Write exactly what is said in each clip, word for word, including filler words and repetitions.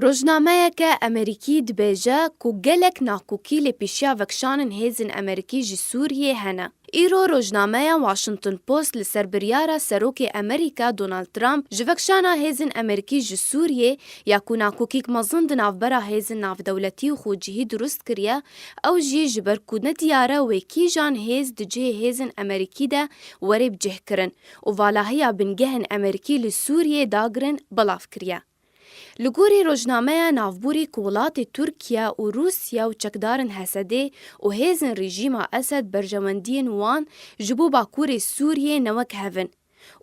Rojnameyeke Amerîkî dibêje ku gelek nakokî li pêşiya vekşanên hêzên Amerîkî ji Sûriyê hene. Îro rojnameya Washington Post li ser biryara Serokê Amerîka Donald Trump ji vekşana hêzên Amerîkî ji Sûriyê ya ku nakokîk mezin di navbera hêzên navdewletî û xwecihî dirust kiriye, ew jî ji ber ku nediyar e wê kîjan hêz di cihê hêzên Amerîkî de were bicihkirin û valahiya bingehên Amerîkî li Sûriyê dagirin belav kiriye. Li gorî rojnameya navborî ku welatê Tirkiye û Rûsya û çekdarên Hesedê û hêzên rejîma Esed berjewendiyên wan ji bo bakurê Sûriyê ne wek hev in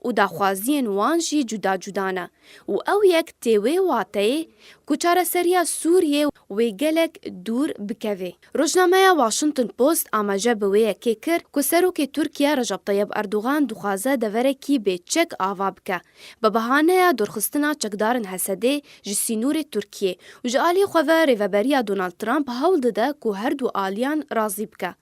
û daxwaziyên wan jî cuda cuda ne û ew yek tê wê wateyê ku çareseriya Sûriyê wê gelek dûr bikevê. Rojnameya Washington Post amaje bi wê yekê kir ku Serokê Tirkiye Recep Tayyip Erdogan dixwaze deverekî bê çek ava bike, bi bahaneya dorxistina çekdarên Hesedê ji sînorê Tirkiyê û ji alî xwe ve rêveberiya Donald Trump hewl dide ku her du aliyan razî bike.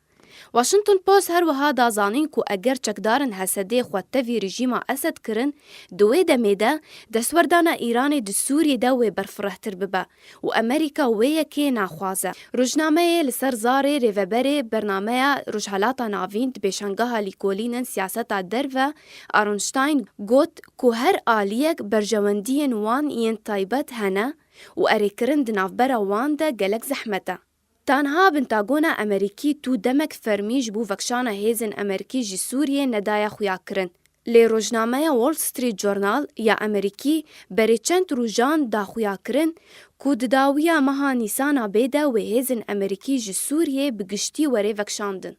Washington Post her wiha da zanîn ku eger çekdarên Hesedê xwe tevî rejîma Esed kirin, di wê demê de destwerdana Îranê di Sûriyê de wê berfirehtir bibe û Amerîka wê yekê naxwaze. Rojnameyê li ser zarê rêveberê bernameya Rojhelata Navîn di pêşangeha lîkolînên siyaseta derve Aron Stein got ku her aliyek berjewendiyên wan yên taybet hene û erêkirin di navbera wan de gelek zehmet e. Tanha Pentagona Amerîkî tu demek fermî ji bo vekşana hêzên Amerîkî ji Sûriyê nedaye xuyakirin. Lê rojnameya Wall Street Journal ya Amerîkî berê çend rojan da xuyakirin ku di dawiya meha Nîsana bê de wê hêzên Amerîkî ji Sûriyê bi giştî were vekşandin.